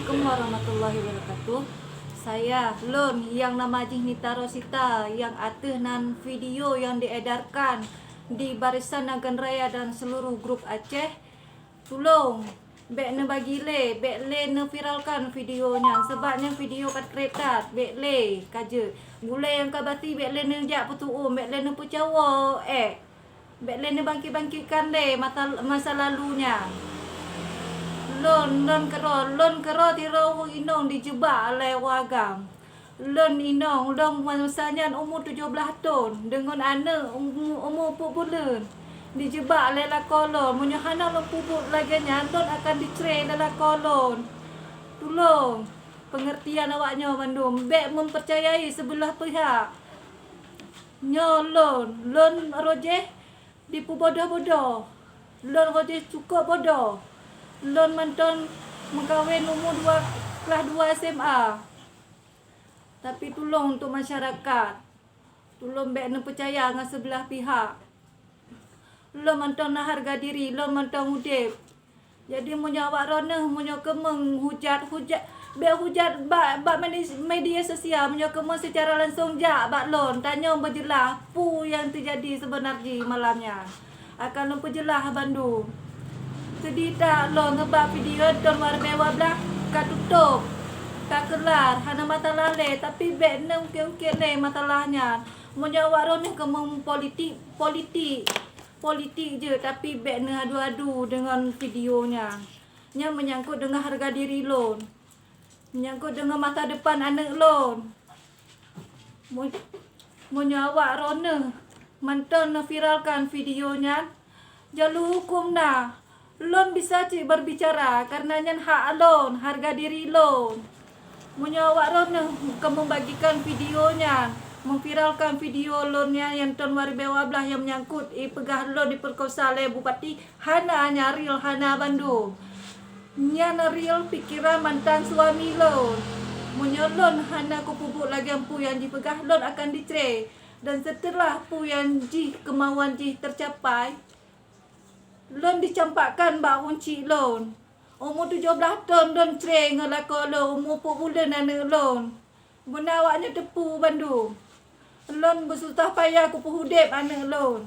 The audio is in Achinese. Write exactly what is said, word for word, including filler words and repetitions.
Assalamualaikum warahmatullahi wabarakatuh. Saya, lôn nyang nama jih Nita Rosita, nyang ateueh nan video nyang diedarkan di Barisan Agen Raya dan seluruh grup Aceh. Tulông, bèk neubagi lé, bèk lé neuviralkan video nyan, sabab nyan video ka treb that, bèk lé ka jeuet. Gulèe nyang ka bati bèk lé neujak peutu'uem, bèk lé neupeucawa, eh. Bèk lé neubangkit-bangkitkan lé masa, masa lalu nyan. Lôn, lôn keudroe, lôn keudroe sidroe ureueng inong jijeubak lé ureueng agam. Lôn inong, lôn masa nyan umu tujoh blaih thôn, deungon aneuk umu, umu peuet buleuen. Jijeubak lé lakoe lôn, meunyoe hana lôn peubuet lagèe nyan, lôn akan dicre lé lakoe lôn. Tulông, peungeurtian awaknyoe bandum, bèk meupeucayai seubeulah pihak. Nyoe lôn, lôn roh jih dipeubodoh-bodoh. Lôn roh jih cukôp bodoh. Lôn mantong meukawen umu dua, kelas dua S M A. Tapi tulông untuk masyarakat, tulông bèk neupeucaya ngon seubeulah pihak. Lôn mantong na hareuga diri, lôn mantong udép. Jadi meunyoe awak droeneuh, meunyoe keumeung hujat, hujat, bèk hujat bak, bak medi-, media sosial, meunyoe keumeung seucara langsông jak bak lôn, tanyoe beujeulaih peue nyang teujadi seubeuna jih malam nyan. Akan lôn peujeulaih bandum. Seudih that lôn sabab video thôn dua ribèe dua blaih ka tutôp, ka keular, hana masalah lé, tapi bèk neuungkét-ungkét lé masalah nyan. Meunyoe awak droeneuh keumeung politik, politik, politik jeuet, tapi bèk neuadu-adu deungon video nyan. Nyan meunyangkot deungon hareuga diri lôn. Meunyangkot deungon masa depan aneuk lôn. Meu-, meunyoe awak droeneuh mantong neuviralkan video nyan, jalur huköm na. Lôn bisa cit berbicara, karena nyan hak lôn, hareuga diri lôn. Meunyoe awak droeneuh ka membagikan video nyan, memviralkan video lôn nyan nyang thôn dua ribèe dua blaih nyang meunyangkot, eh, peugah lôn dipeukosa lé bupati, hana, nyan real hana bandum. Nyan real pikeran mantan suami lôn. Meunyoe lôn hana kupeubuet lagèe peue nyang jipeugah, lôn akan dicre. Dan setelah peue nyang jih keumauan jih teucapai, lôn dicampakkan bak ureueng chik lôn. Umu tujoh blaih thôn lôn cre ngon lakoe lôn, umu peuet buleuen aneuk lôn. Beuna awaknyoe teupeue bandum. Lôn beususah payah kupeuudép aneuk lôn.